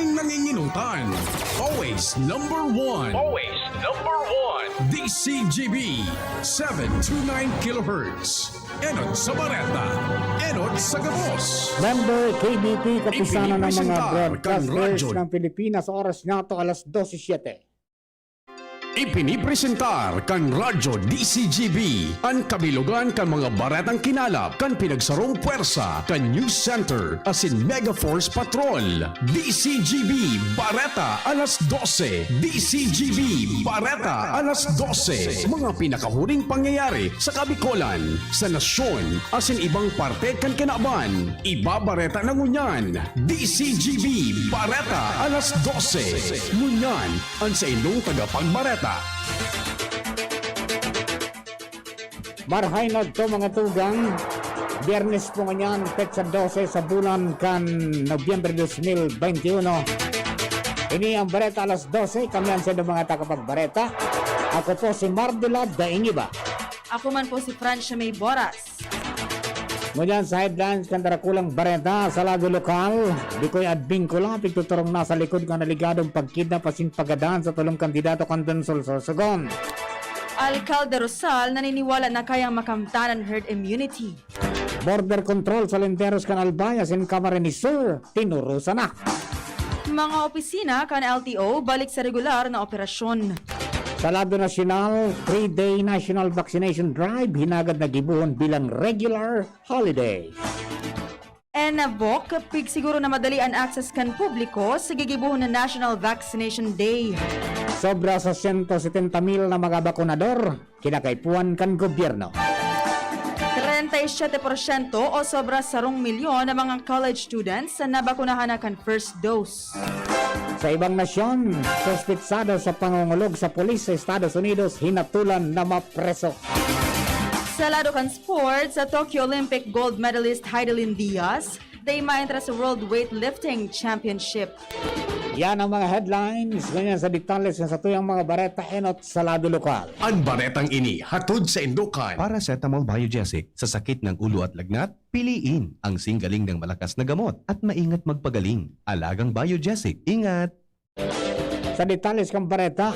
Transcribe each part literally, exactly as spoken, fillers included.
Nanginginutan. Always number one. Always number one. D C G B, seven two nine kilohertz. Enot sa Bareta. Enot sa Gabos. Member K B P, Kapisanan ng mga Broadcasters ng Pilipinas. Oras niya to alas dose siete. Ipinipresentar kan Radyo D C G B an kabilogan kan mga baretang kinalap kan pinagsarong pwersa kan News Center asin Mega Force Patrol. D C G B Bareta alas dose. D C G B Bareta alas dose. Mga pinakahuring pangyayari sa Kabikolan, sa nasyon, asin ibang parte kan kinaban. Ibabareta na ngunyan. D C G B Bareta alas dose. Ngunyan, an saindong tagapagbareta. Marhay na to, mga tugang. Biyernes po ngunyan, petsa dose sa bulan kan Nobyembre dos mil bente uno. Ini ang Bareta alas dose. Kami ang saindong mga tagapagbareta. Ako po si Mardula Daingiba. Ako man po si Francia May Boras. Ngunyan sa headlines kan Darakulang Bareta, sa lado lokal, Bicoy Advincula, pigtuturong na sa likod kan aligadong pagkidnap asin pagadahan sa tolong kandidato kan Donsol Sorsogon. Alcalde Rosal naniniwala na kayang makamtan an herd immunity. Border control sa linteros kan Albay asin Camarines Sur, tinurusan na. Mga opisina kan L T O balik sa regular na operasyon. Sa lado nasyonal, three-day national vaccination drive hinagad na gibohon bilang regular holiday. Enavok, pigsiguro na madali an access kan publiko sa gigibohon na National Vaccination Day. Sobra sa sento setenta mil na mga bakunador, kinakaipuhan kan gobyerno. Treinta y siete porsyento o sobra sarong milyon na mga college students na nabakunahan na kan first dose. Sa ibang nasyon, suspitsado sa pangungulog sa pulis sa Estados Unidos, hinatulan na mapreso. Sa lado kan sports, sa Tokyo Olympic gold medalist Heidelin Diaz, dai maentra sa World Weightlifting Championship. Yan ang mga headlines. Ngunyan sa detalye sa satuyang mga bareta enot sa lado lokal. An baretang ini hatod saindo kan Paracetamol Biogesic. Sa sakit ng ulo at lagnat, piliin ang singgaling ng malakas na gamot at maingat magpagaling. Alagang Biogesic. Ingat! Sa detalye kan bareta,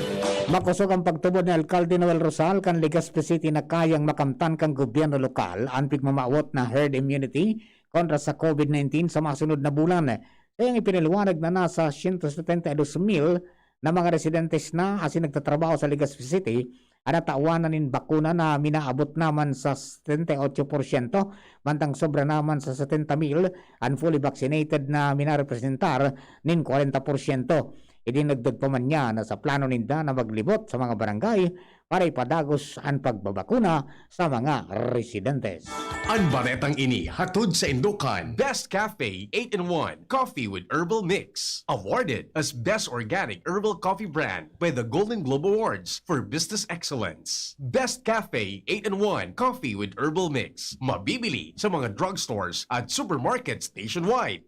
makosog ang pagtubod ni Alkalde Noel Rosal kan Legazpi City na kayang makamtan kan gobyerno lokal an pigmamawot na herd immunity kontra sa COVID nineteen sa masunod na bulan. Kayang ipinaliwanag na nasa siyento setenta y dos mil na mga residentes na asin nagtatrabaho sa Legazpi City an natawan na nin bakuna na minaabot naman sa setenta y ocho porsyento, mantang sobra naman sa setenta mil an fully vaccinated na minarepresentar nin kwarenta porsyento. Idinagdag pa man niya na sa plano ninda na maglibot sa mga barangay para ipadagos an pagbabakuna sa mga residentes. An baretang ini hatod saindo kan Best Cafe eight-in-one Coffee with Herbal Mix, awarded as Best Organic Herbal Coffee Brand by the Golden Globe Awards for Business Excellence. Best Cafe eight-in-one Coffee with Herbal Mix, mabibili sa mga drugstores at supermarkets nationwide.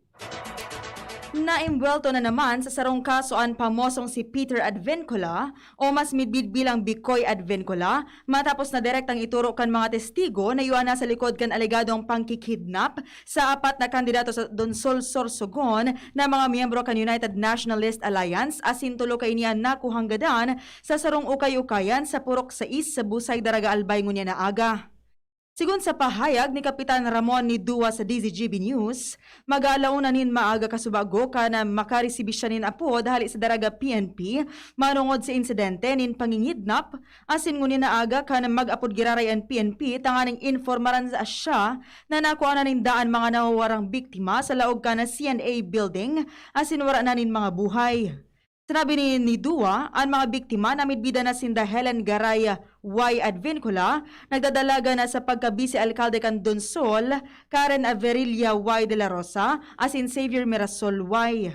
Naimbuwelto na naman sa sarong kaso an pamosong si Peter Advincula o mas midbid bilang Bicoy Advincula, matapos na direktang ituro kan mga testigo na iyo an nasa likod kan alegadong pangkikidnap sa apat na kandidato sa Donsol Sorsogon na mga miyembro kan United Nationalist Alliance asin tulo kaini an nakuhang gadan sa sarong ukay-ukayan sa Purok sais sa Busay, Daraga Albay ngunyan na aga. Sigon sa pahayag ni Kapitan Ramon Nidua sa D Z G B News, mag-aalauna nin maaga kasubago kan makaresibi siya nin apod hali sa Daraga P N P manongod sa insidente nin pangingidnap, asin ngunyan na aga kan mag-apod giraray an P N P tanganing informaran siya na nakua na ninda an mga nawawarang biktima sa laog kan C N A building asin wara na nin mga buhay. Sinabi ni Nidua, an mga biktima na midbidan na sinda Helen Garay Y. Advincula, nagdadalaga na sa pagka-bise-alkalde kan Donsol, Karen Averilla Y. De La Rosa, asin Xavier Mirasol Y.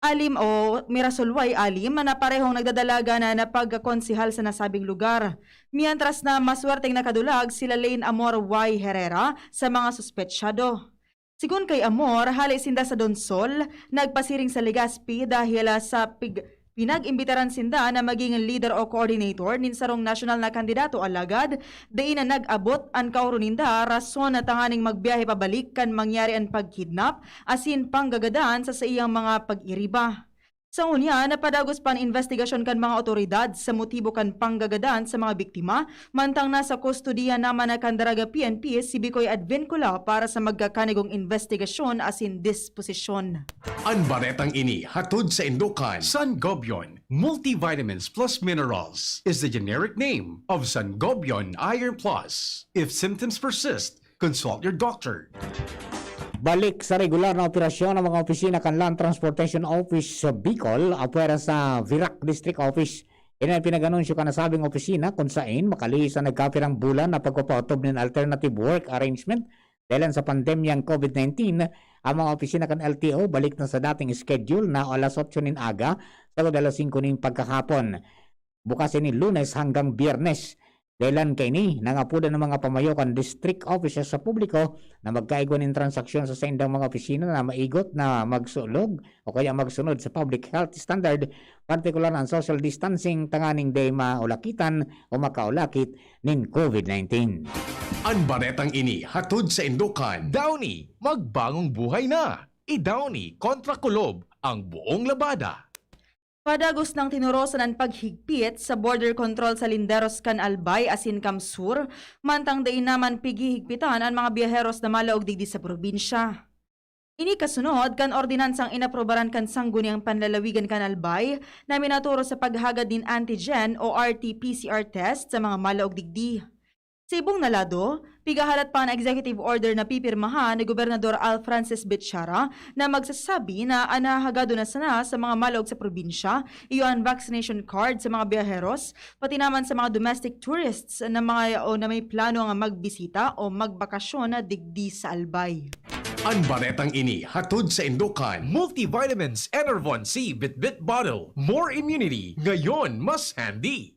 Alim o Mirasol Y. Alim na parehong nagdadalaga na na pagkakonsehal sa nasabing lugar. Mientras na maswerteng nakadulag sila Lane Amor Y. Herrera sa mga suspetsyado. Sigon kay Amor, hale sinda sa Donsol, nagpasiring sa Legazpi dahil, ah, sa pig-, Pinag-imbitaran sinda na maging leader o coordinator nin sarong nasyonal na kandidato, alagad dai na nag-abot an kaoro ninda, rason na tanganing magbiyahe pabalik kan mangyari an pagkidnap asin panggagadan sa saiyang mga pag-iriba. Sa ngunyan, napadagos pa an investigasyon kan mga awtoridad sa motibo kan panggagadan sa mga biktima, mantang nasa kustodiya naman na kan Daraga P N P si Bicoy Advincula para sa magkakanigong investigasyon asin disposisyon. An baretang ini hatod saindo kan Sangobion Multivitamins Plus Minerals is the generic name of Sangobion Iron Plus. If symptoms persist, consult your doctor. Balik sa regular na operasyon ang mga opisina kan Land Transportation Office sa Bicol, apwera sa Virac District Office. Ini ang pinag-anunsyo kan nasabing opisina, kung sain makalihis ang nagkapirang bulan na pagpapaotob nin alternative work arrangement dahilan sa pandemyang COVID nineteen. Ang mga opisina kan L T O balik na sa dating schedule na alas otso nin aga, sagkod alas singko nin pagkahapon. Bukas ini Lunes hanggang Biyernes. Dahilan kaini, nangapodan ang mga pamayo kan district offices sa publiko na magkaigwa nin transaksyon sa saindang mga opisina na maigot na magsulog o kaya magsunod sa public health standard, partikular na an social distancing, tanganing dai maulakitan o makaulakit nin COVID nineteen. An baretang ini hatod saindo kan Downy, magbangong buhay na! I-Downy kontra kulob ang buong labada. Padagos nang tinorosan an paghigpit sa border control sa linderos kan Albay asin CamSur, mantang dai naman pighihigpitan an mga biyaheros na malaog digdi sa probinsya. Ini kasunod kan ordinansang inaprubaran kan Sangguniang Panlalawigan kan Albay na minatoro sa paghagad nin antigen o R T P C R test sa mga malaog digdi. Sa ibong na lado, pigahalat pa an executive order na pipirmahan ni Gobernador Al Francis Bichara na magsasabi na an nahahagadon na sana sa mga malaog sa probinsya iyo an vaccination card sa mga biyaheros, pati naman sa mga domestic tourists na mga o na may plano nga magbisita o magbakasyon na digdi sa Albay. An baretang ini hatod saindo kan Multivitamins Enervon C Bitbit Bottle. More immunity, ngayon mas handy.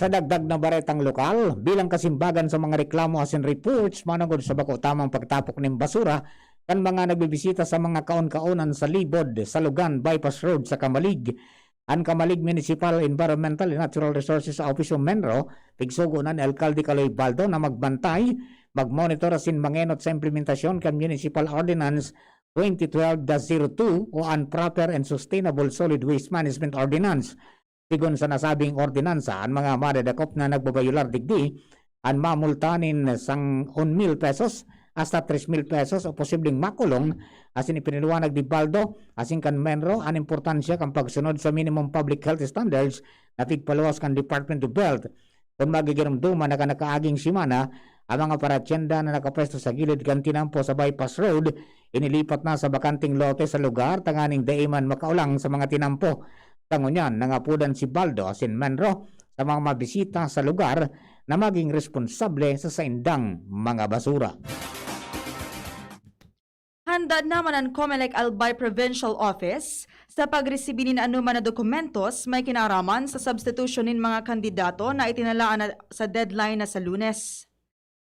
Sa dagdag na baretang lokal, bilang kasimbagan sa mga reklamo asin reports manongod sa bako tamang pagtapok nin basura kan mga nagbibisita sa mga kaon-kaonan sa Libod, Salugan Bypass Road sa Camalig, an Camalig Municipal Environmental and Natural Resources Office o MENRO, pigsugo na ni Alkalde Kaloy Baldo na magbantay, magmonitor asin mangenot sa implementasyon kan Municipal Ordinance twenty twelve dash zero two o an Proper and Sustainable Solid Waste Management Ordinance. Sigon sa nasabing ordinansa, an mga madadakop na nagbabayular digdi, an mamulta nin sang un mil pesos hasta tres mil pesos o posibleng makulong, asin ipinaliwanag ni Baldo asin kan MENRO an importansya kan pagsunod sa minimum public health standards na pigpaluwas kan Department of Health. Kun magigiromdoman na kan nakaaging semana, ang mga paratyenda na nakapwesto sa gilid kan tinampo sa Bypass Road, inilipat na sa bakanteng lote sa lugar tanganing dai man makaulang sa mga tinampo. Sa ngunyan, nangapodan si Baldo asin MENRO sa mga mabisita sa lugar na maging responsable sa saindang mga basura. Handa naman an Comelec Albay Provincial Office sa pagresibi nin anoman na dokumentos may kinaaraman sa substitution nin mga kandidato na itinalaan na sa deadline na sa Lunes.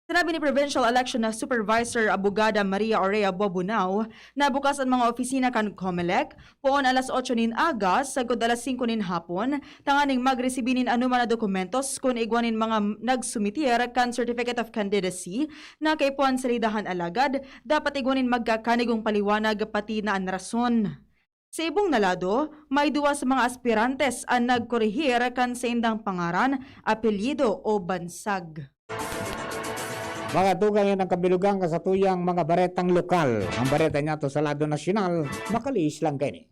Sinabi ni Provincial Election na Supervisor Abogada Maria Orea Bobunao na bukas an mga opisina kan Comelec poon alas otso nin aga sagkod alas singko nin hapon tanganing magresibi nin anoman na dokumentos kun igwa nin mga nagsumitir kan Certificate of Candidacy na kaipuhan salidahan, alagad dapat igwa nin magkakanigong paliwanag pati na an rason. Sa ibong na lado, may duwa sa mga aspirantes an nagkorehir kan saindang pangaran, apelyido o bansag. Mga tugang, yan ang kabilugan kan satuyang mga baretang lokal. Ang bareta niyato sa lado nasyonal, makalihis lang kaini.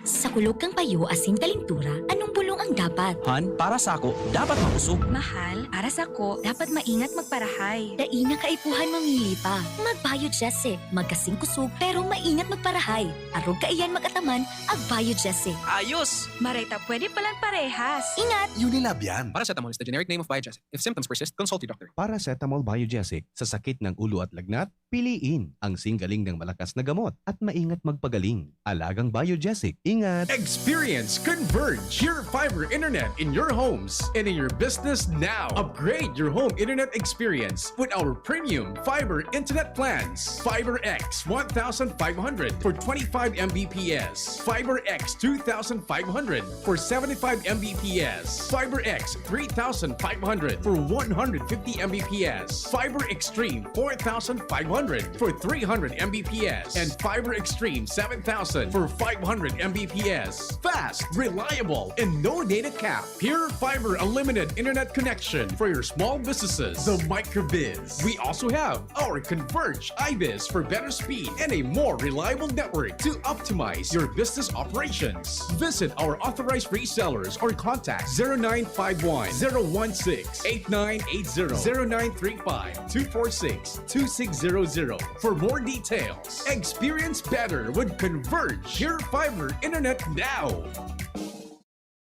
Sa kulog kan payo asin kalintura, anong bulong ang dapat? Han, para sako, dapat makusog. Mahal, para sako, dapat maingat magparahay. Dai na kaipuhan mamili pa. Mag-Biogesic. Magkasing kusog, pero maingat magparahay. Arog kaiyan mag-ataman, ag-Biogesic. Ayos! Mareta, pwede palang parehas. Ingat! Unilab yan. Paracetamol is the generic name of Biogesic. If symptoms persist, consult your doctor. Paracetamol Biogesic sa sakit ng ulo at lagnat, Piliin ang singgaling ng malakas na gamot at maingat magpagaling. Alagang Biogesic. Ingat! Experience Converge Pure Fiber Internet in your homes and in your business now. Upgrade your home internet experience with our premium fiber internet plans. Fiber X one thousand five hundred for twenty-five M B P S. Fiber X two thousand five hundred for seventy-five M B P S. Fiber X three thousand five hundred for one hundred fifty M B P S. Fiber Extreme four thousand five hundred for three hundred M B P S. And Fiber Extreme seven thousand for five hundred M B P S. Fast, reliable, and no data cap. Pure Fiber Unlimited Internet Connection for your small businesses. The Microbiz. We also have our Converge Ibis for better speed and a more reliable network to optimize your business operations. Visit our authorized resellers or contact zero nine five one, zero one six, eight nine eight zero, zero nine three five, two four six, two six zero zero for more details. Experience better with Converge Pure Fiber Internet now.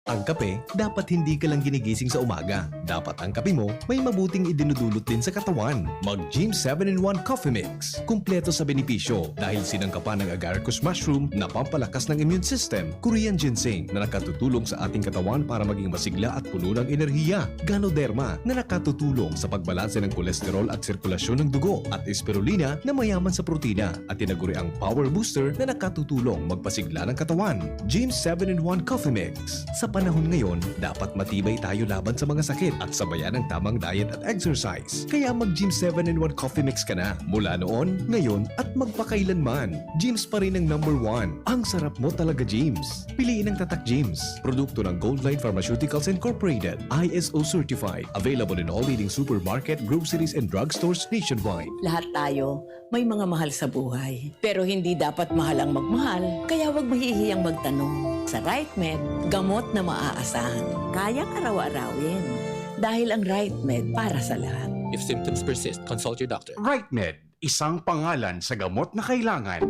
Ang kape, dapat hindi ka lang ginigising sa umaga. Dapat ang kape mo may mabuting idinudulot din sa katawan. Mag Gym seven in one Coffee Mix. Kumpleto sa benepisyo dahil sinangkapan ng agaricus mushroom na pampalakas ng immune system, Korean ginseng na nakatutulong sa ating katawan para maging masigla at puno ng enerhiya, Ganoderma na nakatutulong sa pagbalanse ng kolesterol at sirkulasyon ng dugo, at Spirulina na mayaman sa protina, at tinaguriang Power Booster na nakatutulong magpasigla ng katawan. Gym seven in one Coffee Mix. Sa panahon ngayon, dapat matibay tayo laban sa mga sakit at sabayan ang tamang diet at exercise. Kaya mag Gym seven in one Coffee Mix ka na. Mula noon, ngayon, at magpakailanman. Gym's pa rin ang number one. Ang sarap mo talaga, Gym's. Piliin ang Tatak Gym's. Produkto ng Goldline Pharmaceuticals Incorporated. I S O certified. Available in all leading supermarket, groceries, and drugstores nationwide. Lahat tayo may mga mahal sa buhay. Pero hindi dapat mahal ang magmahal, kaya huwag mahihiyang magtanong. Sa RightMed, gamot na maaasahan. Kayang araw-arawin. Dahil ang RightMed para sa lahat. If symptoms persist, consult your doctor. RightMed, isang pangalan sa gamot na kailangan.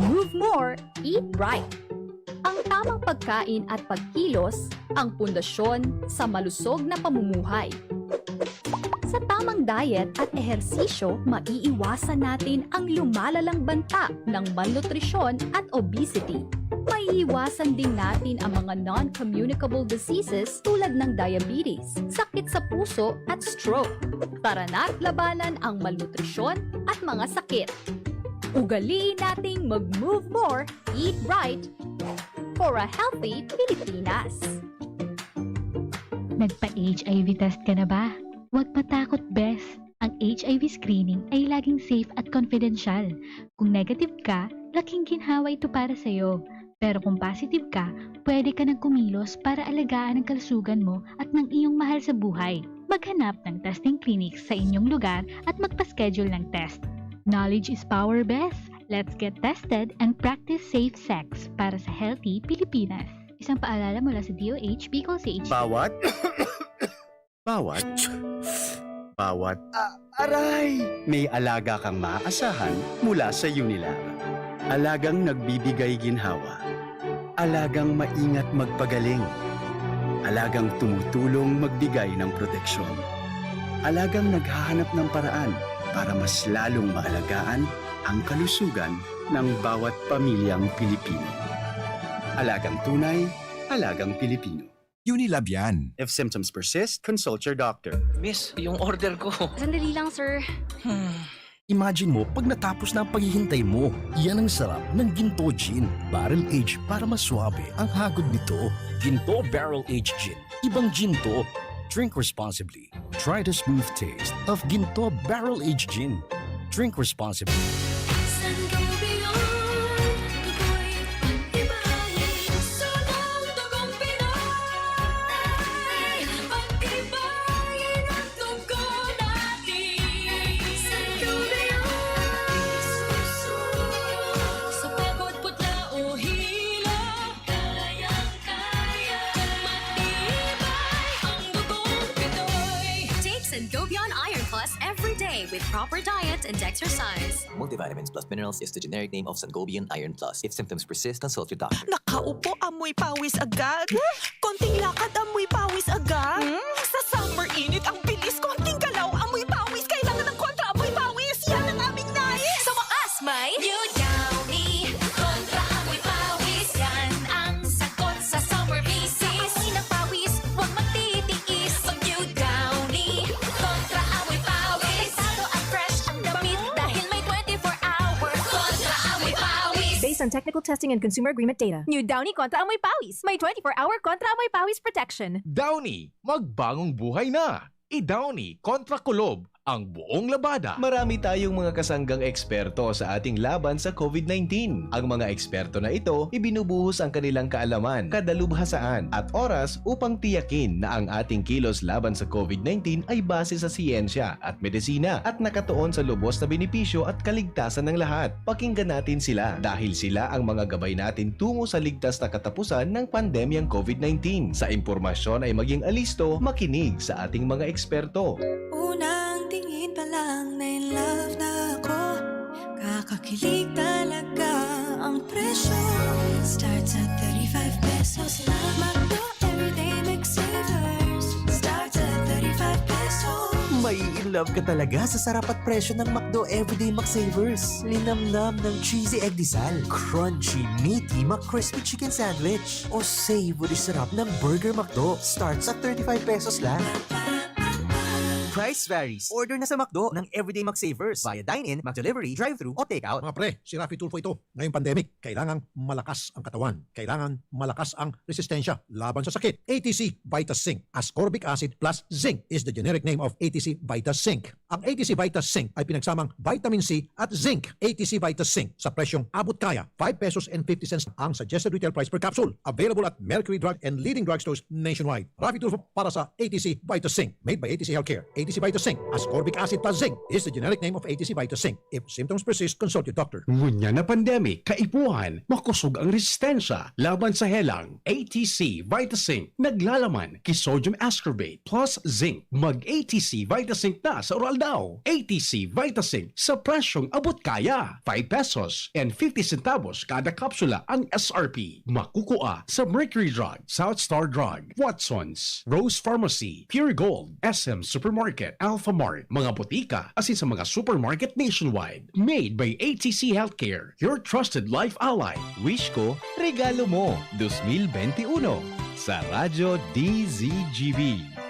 Move more, eat right. Ang tamang pagkain at pagkilos ang pundasyon sa malusog na pamumuhay. Sa tamang diet at ehersisyo, maiiwasan natin ang lumalalang banta ng malnutrisyon at obesity. Maiiwasan din natin ang mga non-communicable diseases tulad ng diabetes, sakit sa puso at stroke. Tara na't labanan ang malnutrisyon at mga sakit. Ugaliin nating mag-move more, eat right for a healthy Pilipinas. Nagpa-H I V test ka na ba? Huwag matakot, bes. Ang H I V screening ay laging safe at confidential. Kung negative ka, laking ginhawa ito para sa'yo. Pero kung positive ka, pwede ka nang kumilos para alagaan ang kalusugan mo at ng iyong mahal sa buhay. Maghanap ng testing clinics sa inyong lugar at magpa-schedule ng test. Knowledge is power, bes. Let's get tested and practice safe sex para sa healthy Pilipinas. Isang paalala mula sa D O H, Bicol C H. Bawat, bawat, bawat, ah, aray! May alaga kang maaasahan mula sa Unilag. Alagang nagbibigay ginhawa. Alagang maingat magpagaling. Alagang tumutulong magbigay ng proteksyon. Alagang naghahanap ng paraan para mas lalong maalagaan ang kalusugan ng bawat pamilyang Pilipino. Alagang tunay, alagang Pilipino. Unilab yan. If symptoms persist, consult your doctor. Miss, yung order ko. Sandali lang, sir. Hmm. Imagine mo pag natapos na ang paghihintay mo. Yan ang sarap ng Ginto Gin. Barrel age para mas suabe ang hagod nito. Ginto Barrel Age Gin. Ibang gin to. Drink responsibly. Try the smooth taste of Ginto Barrel Age Gin. Drink responsibly. Sangobion, tukoy, pag-ibahin, sunog, tugong Pinoy. Pag-ibahin ang dugo natin. Sangobion, sa pagod, putla o hilo, kayang-kaya, matibay ang dugong Pinoy. Take Sangobion Iron Plus every day with proper diet and exercise. Multivitamins plus minerals is the generic name of Sangobion Iron Plus. If symptoms persist, consult your doctor. Nakaupo, amoy pawis agad. Konting lakad, amoy pawis agad. Hmm? Sa summer init, ang bilis. Konting galaw, amoy pawis. Kailangan ng kontra amoy pawis. on technical testing and consumer agreement data. New Downy Kontra Amoy Pawis. May twenty-four hour Kontra Amoy Pawis protection. Downy, magbagong buhay na! I-Downy kontra kulob ang buong labada. Marami tayong mga kasanggang eksperto sa ating laban sa COVID nineteen. Ang mga eksperto na ito, ibinubuhos ang kanilang kaalaman, kadalubhasaan, at oras upang tiyakin na ang ating kilos laban sa COVID nineteen ay base sa siyensya at medisina at nakatuon sa lubos na benepisyo at kaligtasan ng lahat. Pakinggan natin sila dahil sila ang mga gabay natin tungo sa ligtas na katapusan ng pandemyang COVID nineteen. Sa impormasyon ay maging alisto, makinig sa ating mga eksperto. Unang tingin pa lang na in love na ako. Kakakilig talaga ang presyo. Starts at thirty-five pesos lang. McDo Everyday McSavers. Starts at thirty-five pesos. Mai-in love ka talaga sa sarap at presyo ng McDo Everyday McSavers. Linamnam ng cheesy egdesal, crunchy, meaty McCrispy Chicken Sandwich, o savory sarap ng Burger McDo. Starts at thirty-five pesos lang. Price varies. Order na sa McDo ng Everyday McSavers via dine-in, McDelivery, drive-thru, o takeout. Mga pre, si Raffy Tulfo ito. Ngayong pandemic, kailangang malakas ang katawan. Kailangan malakas ang resistensya laban sa sakit. A T C Vitas Zinc. Ascorbic acid plus zinc is the generic name of A T C Vitas Zinc. Ang A T C Vitas Zinc ay pinagsamang vitamin C at zinc. A T C Vitas Zinc sa presyong abot kaya, five pesos and fifty cents ang suggested retail price per capsule. Available at Mercury Drug and leading drugstores nationwide. Raffy Tulfo para sa A T C Vitas Zinc. Made by A T C Healthcare. A T C Vitas Zinc. Ascorbic acid plus zinc is the generic name of A T C Vitas Zinc. If symptoms persist, consult your doctor. Ngunyan na pandemic, kaipuhan, makosog ang resistensya laban sa helang. A T C Vitasin, naglalaman ki sodium ascorbate plus zinc. Mag A T C Vitasin na sa Oral Daw. A T C Vitasin sa presyong abot kaya. Five pesos and fifty centavos kada kapsula ang S R P. Makukua sa Mercury Drug, South Star Drug, Watson's, Rose Pharmacy, Pure Gold, S M Supermarket, Alpha Mart, mga botika, asin sa mga supermarket nationwide. Made by A T C Healthcare, your trusted life ally. Wish ko, regalo mo, dos mil benti uno, sa Radyo D Z G B.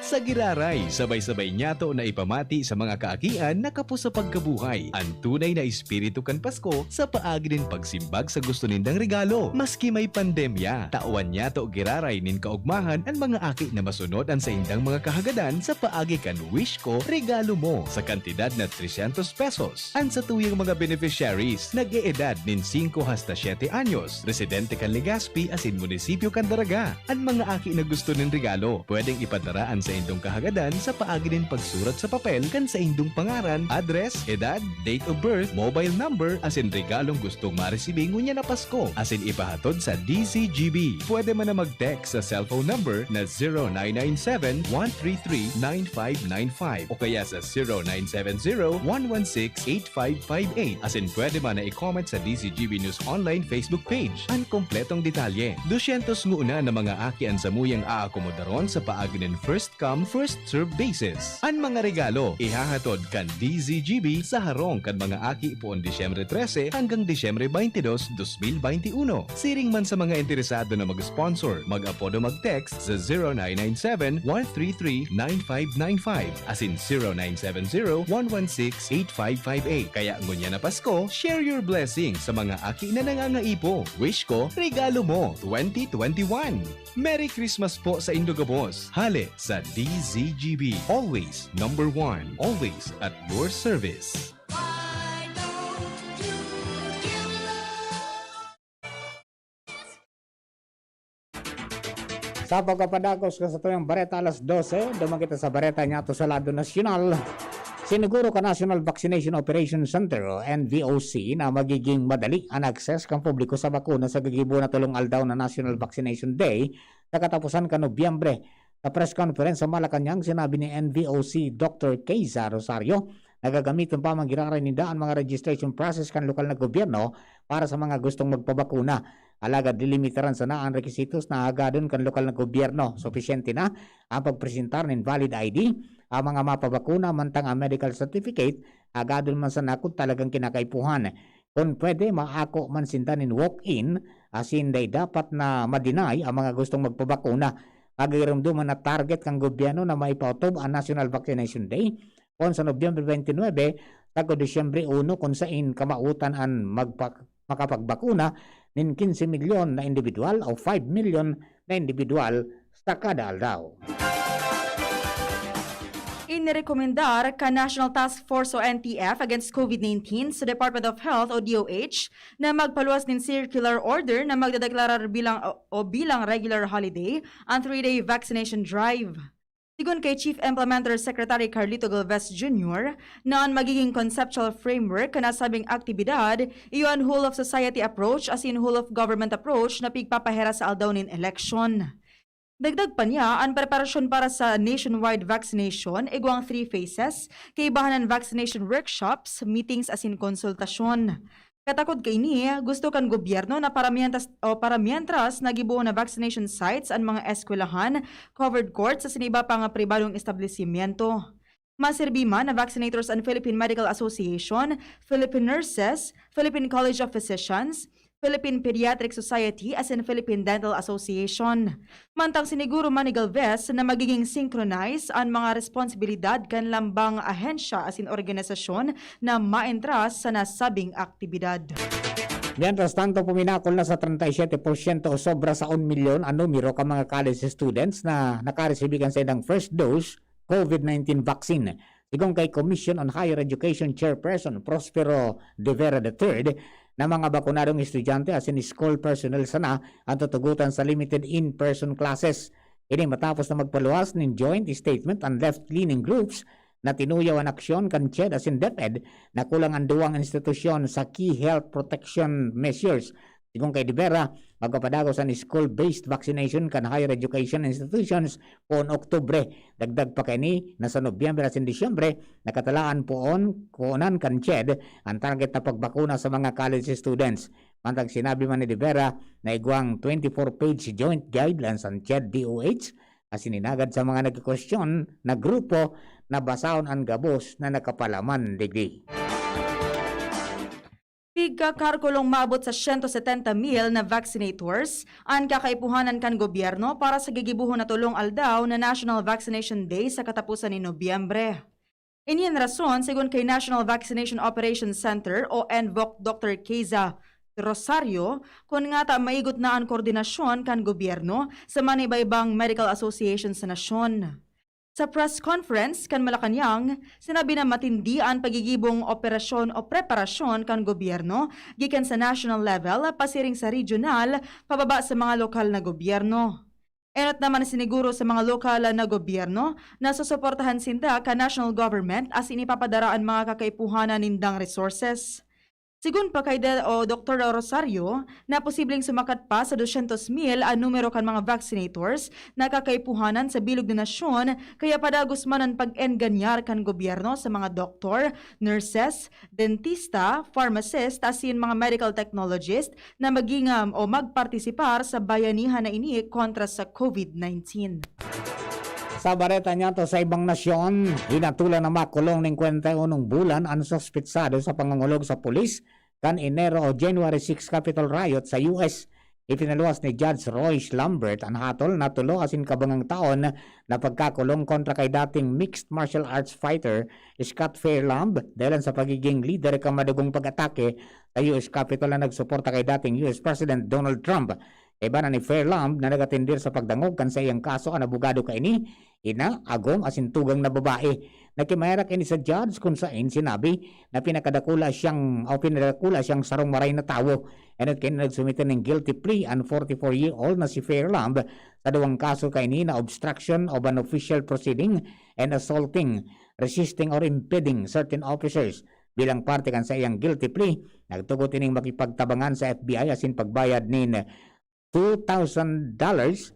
Sa giraray, sabay-sabay niyato na ipamati sa mga kaakian na kapos sa pagkabuhay an tunay na espiritu kan Pasko sa paagi nin pagsimbag sa gusto nindang regalo. Maski may pandemya, tawan niyato giraray nin kaogmahan an mga aki na masunod an saindang mga kahagadan sa paagi kan Wish Ko, Regalo Mo sa kantidad na trescientos pesos. An satuyang mga beneficiaries nag-eedad nin singko hasta siyete anyos, residente kan Legazpi asin munisipyo kan Daraga. An mga aki na gusto nin regalo, pwedeng ipadara an saindong kahagadan sa paagi nin pagsurat sa papel kan saindong pangaran, address, edad, date of birth, mobile number, asin regalong gustong maresibi ngunyan na Pasko, asin ipahatod sa D Z G B. Pwede man na mag-text sa cellphone number na zero nine nine seven, one three three, nine five nine five o kaya sa zero nine seven zero, one one six, eight five five eight. Asin pwede man na i-comment sa D Z G B News Online Facebook page an kompletong detalye. Dosyentos nguna na mga aki an samuyang aakomodaron sa paagi nin first come, first serve basis. An mga regalo ihahatod kan D Z G B sa harong kan mga aki poon Disyembre trese hanggang Disyembre twenty-two, dos mil benti uno. Siring man sa mga interesado na mag-sponsor, mag-apod o mag-text sa zero nine nine seven, one three three, nine five nine five asin zero nine seven zero, one one six, eight five five eight. Kaya ngunyan na Pasko, share your blessing sa mga aki na nangangaipo. Wish Ko, Regalo Mo, twenty twenty-one. Merry Christmas po sa indo gabos. Hale sa D Z G B. Always number one. Always at your service. Sa pagpapadakos kan satuyang bareta alas dose, duman kita sa bareta niyato sa lado nasyonal. Siniguro kan National Vaccination Operation Center o N V O C na magiging madali an access kan publiko sa bakuna sa gigibo na tolong aldaw na National Vaccination Day sa kataposan kan Nobyembre. Sa press conference sa Malacañang, sinabi ni N V O C Doctor Keiza Rosario na gagamiton pa man giraray ninda an mga registration process kan lokal na gobyerno para sa mga gustong magpabakuna. Alagad lilimitaran sana an requisitos na hagadon kan lokal na gobyerno. Supisyente na ang pagpresentar nin valid I D, ang mga mapabakuna mantang ang medical certificate hagadon man sana kun talagang kinakaipuhan. Kun pwede, maako man sinda nin walk-in, asin dai dapat na ma-deny ang mga gustong magpabakuna. Pagirumdoman na target kan gobyerno na maipaotob ang National Vaccination Day, kun sa Nobyembre twenty-nine, sagkod Disyembre uno, kun sain kamawotan an magpa-, makapagbakuna, nin quince milyon na individual o five milyon na individual sa kada aldaw. Inirekomendar kan National Task Force o N T F against COVID nineteen sa Department of Health o D O H na magpaluwas nin circular order na magdedeklarar bilang o bilang regular holiday an three-day vaccination drive. Sigon kay Chief Implementer Secretary Carlito Galvez Junior, na an magiging conceptual framework kan nasabing aktibidad iyo an whole of society approach asin whole of government approach na pigpapaheras sa aldaw nin eleksyon. Dagdag pa niya, an preparasyon para sa nationwide vaccination igwang three phases, kaibahan an vaccination workshops, meetings asin konsultasyon. Katakod kaini, gusto kan gobyerno na para mientras, o para mientras nagibohon na vaccination sites an mga eskwelahan, covered courts asin iba pa nga pribadong establisimyento. Maserbi man na vaccinators an Philippine Medical Association, Philippine Nurses, Philippine College of Physicians, Philippine Pediatric Society asin Philippine Dental Association. Mantang siniguro man ni Galvez na magiging synchronized an mga responsibilidad kan lambang ahensya asin organisasyon na maentras sa nasabing aktibidad. Mientras tanto, puminakol na sa treinta y siete porsyento o sobra sa un milyon an numero kan mga college students na nakaresibi kan saindang first dose COVID nineteen vaccine. Sigon kay Commission on Higher Education Chairperson Prospero De Vera the third, na mga bakunadong estudyante asin school personnel sana an tutugotan sa limited in-person classes. Ini matapos na magpaluwas nin joint statement an left-leaning groups na tinuyaw an aksyon kan CHED asin DepEd na kulang an duwang institusyon sa key health protection measures. Sigon kay De Vera, magpapadagos an school-based vaccination kan higher education institutions poon Oktubre. Dagdag pa kaini na sa Nobyembre asin Disyembre, nakatalaan poon kuonan kan CHED an target na pagbakuna sa mga college students. Mantang sinabi man ni De Vera na igwang twenty-four page joint guidelines an CHED-DOH, asin inagad sa mga nagkakwestiyon na grupo na basahon an gabos na nakapalaman digdi. Pigkakalkulong maabot sa siyento setenta mil na vaccinators an kakaipuhanan kan gobyerno para sa gigibohon na tolong aldaw na National Vaccination Day sa kataposan ni Nobyembre. Ini an rason, sigon kay National Vaccination Operations Center o NVOC Doctor Keza Rosario, kun ngata maigot na an koordinasyon kan gobyerno sa manibaibang medical association sa nasyon. Sa press conference kan Malacañang, sinabi na matindi an pagigibong operasyon o preparasyon kan gobyerno gikan sa national level pasiring sa regional pababa sa mga lokal na gobyerno. Enot naman na siniguro sa mga lokal na gobyerno na susuportahan sinda kan national government asin ipapadara an mga kakaipuhanan nindang resources. Sigon pa kay De, o Doktor Rosario, na posibleng sumakat pa sa dusyentos mil an numero kan mga vaccinators na kakaipuhanan sa bilog na nasyon, kaya padagos man an pag-enganyar kan gobyerno sa mga doktor, nurses, dentista, pharmacist, asin mga medical technologist na magingam o magpartisipar sa bayanihan na ini kontra sa COVID nineteen. Sa bareta niyato sa ibang nasyon, hinatulan na makulong nin kwenta y unong bulan an suspetsado sa pangangulog sa pulis kan Enero o January six Capitol riot sa U S. Ipinaluwas ni Judge Royce Lambert an hatol na tulo asin kabangang taon na pagkakulong kontra kay dating mixed martial arts fighter Scott Fairlamb dahilan sa pagiging lider kan madugong pag-atake sa U S Capitol na nagsuporta kay dating U S President Donald Trump. Iba na ni Fairlamb na nag-atendir sa pagdangog kan saiyang kaso an abogado kaini, ina, agom asin tugang na babae. Nakimaherak ini sa judge kun saen sinabi na pinakadakula siyang, o pinadakula siyang sarong maray na tawo. Enot kaini nagsumite nin guilty plea an forty-four-year-old na si Fairlamb sa duwang kaso kaini na obstruction of an official proceeding and assaulting, resisting or impeding certain officers. Bilang parte kan saiyang guilty plea, nagtugot ining makipagtabangan sa F B I asin pagbayad nin two thousand dollars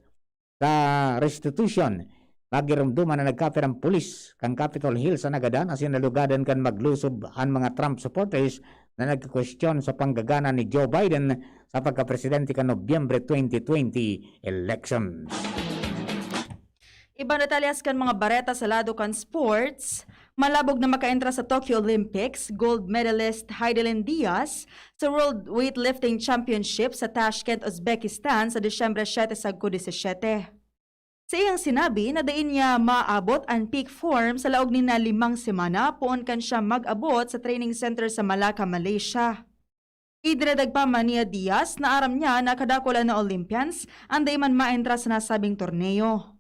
sa restitution. Magirumduman na nagkapirang pulis kan Capitol Hill sa nagadan asin nalugadan kan maglusob an mga Trump supporters na nagkakwestiyon sa panggagana ni Joe Biden sa pagkapresidente kan Nobyembre twenty twenty elections. Ibang detalyes kan mga bareta sa lado kan sports. Malabog na makaentra sa Tokyo Olympics gold medalist Heidelin Diaz sa World Weightlifting Championship sa Tashkent, Uzbekistan sa Disyembre siyete sagko disisiyete. Sa iyang sinabi na dai niya maabot an peak form sa laog nin na limang semana poon kan siya mag-abot sa training center sa Malacca, Malaysia. Idinagdag pa man ni Diaz na aram niya na kadakul na Olympians an dai man maentra sa nasabing torneo.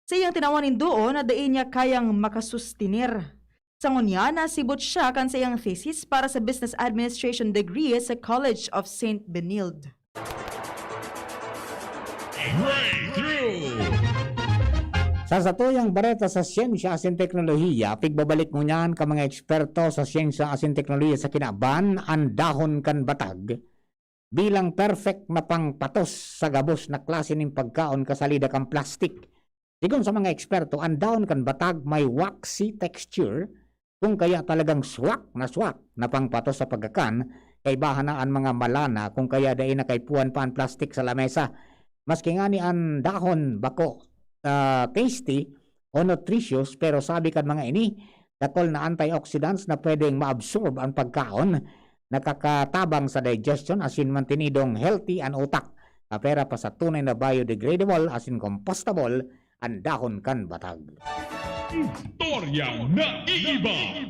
Sa iyang tinawan nin duo na dai niya kayang makasustener. Sa ngunyan, nasibot siya kan sa iyang thesis para sa Business Administration degree sa College of Saint Benilde. Breakthrough! Sa satuyang bareta sa siyensya asin teknolohiya, pigbabalik ngunyan kan mga eksperto sa siyensya asin teknolohiya sa kinaban an dahon kan batag bilang perfect na pangpatos sa gabos na klase nin pagkaon kasalida kan plastik. Sigon sa mga eksperto, an dahon kan batag may waxy texture, kung kaya talagang swak na swak na pangpatos sa pagkakan, kaibahan na an mga malana kung kaya dai na kaipuhan pa an plastik sa lamesa. Maski ngani an dahon bako, ah, tasty o nutritious, pero sabi kan mga ini, dakul na antioxidants na pwedeng maabsorb an pagkaon, nakakatabang sa digestion asin mantinidong healthy an utak. Apera pa sa tunay na biodegradable asin compostable an dahon kan batag. Istoryang naiiba.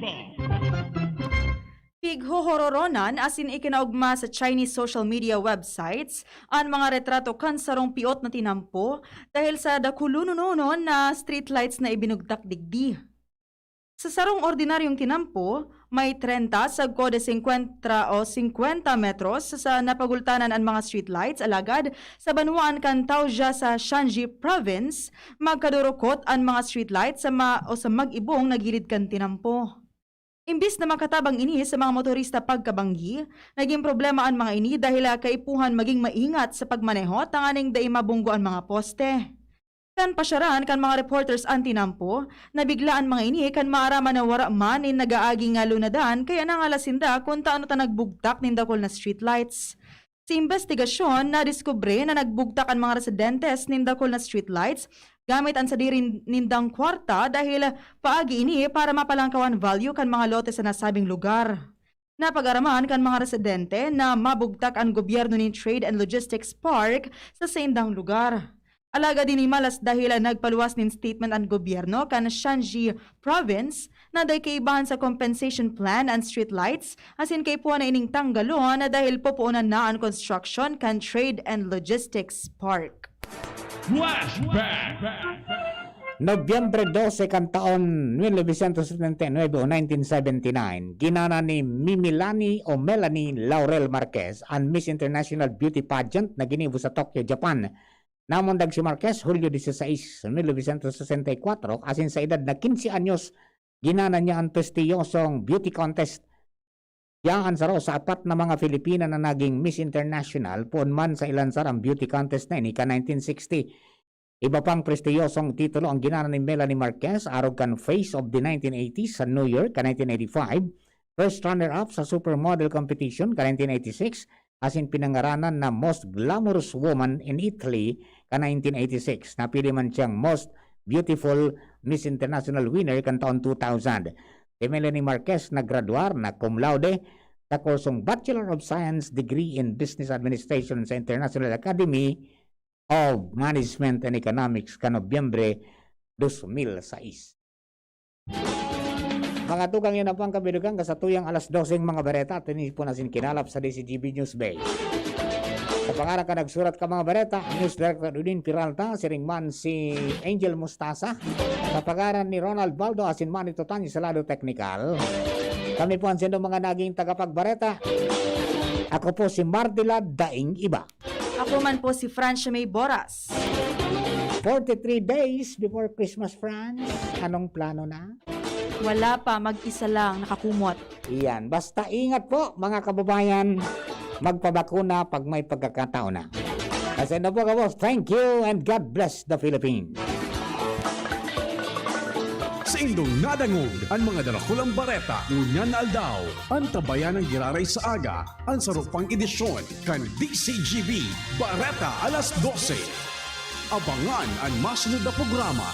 Pighohororonan asin ikinaogma sa Chinese social media websites an mga retrato kan sarong piot na tinampo dahil sa dakulonon na streetlights na ibinugtak digdi. Sa sarong ordinaryong tinampo, may treinta sagko de cincuenta o cincuenta metros sa napagultanan an mga streetlights, alagad sa banwaan kan Taoyuan sa Shanxi Province, magkadurukot an mga streetlights sa ma-, o sa mag-ibong na gilid kan tinampo. Imbis na makatabang ini sa mga motorista pagkabanggi, naging problema an mga ini dahil, ah, kaipuhan maging maingat sa pagmaneho tanganing dai mabunggo an mga poste. Kan pasyaran kan mga reporters an tinampo, nabigla an mga ini kan maaraman na wara man nin nag-aaging nga lunadan, kaya nangalas sinda kun tano ta nagbugtak nin dakul na streetlights. Sa imbestigasyon, nadiskubre na nagbugtak an mga residentes nin dakul na streetlights gamit an sadiri nindang kwarta dahil paagi ini para mapalangkaw an value kan mga lote sa nasabing lugar. Napag-araman kan mga residente na mabugtak an gobyerno nin Trade and Logistics Park sa saindang lugar. Alagad hinimalas dahil nagpaluwas nin statement an gobyerno kan Shanxi Province na dai kaibahan sa compensation plan an streetlights, asin kaipuhan na ining tanggalon na dahil pupuonan na an construction kan Trade and Logistics Park. Flashback! Nobyembre dose kan taon mil novecientos setenta y nueve o nineteen seventy-nine, ginana ni Mimilani o Melanie Laurel Marquez an Miss International Beauty Pageant na ginibo sa Tokyo, Japan. Namundag si Marquez Hulyo dieciséis, mil novecientos sesenta y cuatro, asin sa edad na quince anyos, ginana niya an prestiyosong beauty contest. Siya an saro sa apat na mga Filipina na naging Miss International, poon man sa ilansar an beauty contest na ini kan nineteen sixty. Iba pang prestiyosong titulo ang ginana ni Melanie Marquez, arog kan Face of the nineteen eighties sa New York kan nineteen eighty-five, first runner-up sa Supermodel Competition kan nineteen eighty-six, asin pinangaranan na Most Glamorous Woman in Italy kan nineteen eighty-six. Napili man siyang Most Beautiful Miss International winner kan taon two thousand. Si Melanie Marquez naggraduar na cum laude sa kursong Bachelor of Science degree in Business Administration sa International Academy of Management and Economics kan Nobyembre dos mil sais. Mga tugang, yan ang pangkabilugan ka sa tuyang alas doseng mga bareta, tinipon asin kinalap sa D C G B News Bay. Sa pangaran ka nagsurat ka mga bareta, News Director Udin Peralta, siring man si Angel Mustasa. Sa pangaran ni Ronald Baldo asin Manny Totanyo sa lado teknikal. Kami po ang sindong mga naging tagapagbareta. Ako po si Martilad Daing Iba. Ako man po si Francia May Boras. Forty-three days before Christmas, Franz. Anong plano na? Wala pa, mag-isa lang, nakakumot. Iyan. Basta ingat po, mga kababayan. Magpabakuna pag may pagkakataon na. Kasi na po, kabos. Thank you and God bless the Philippines. Saindong nadangog an mga darakulang bareta ngunyan na aldaw. Antabayan an giraray sa aga, an saro pang edisyon kan D C G B Bareta alas dose. Abangan an masunod na programa.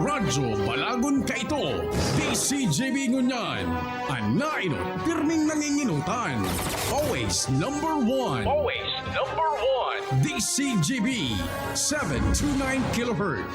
Radyo Balagon Kaito, D C G B ngunyan. An nainot, pirming nanginginutan. Always number one. Always number one. D C G B, seven two nine kilohertz.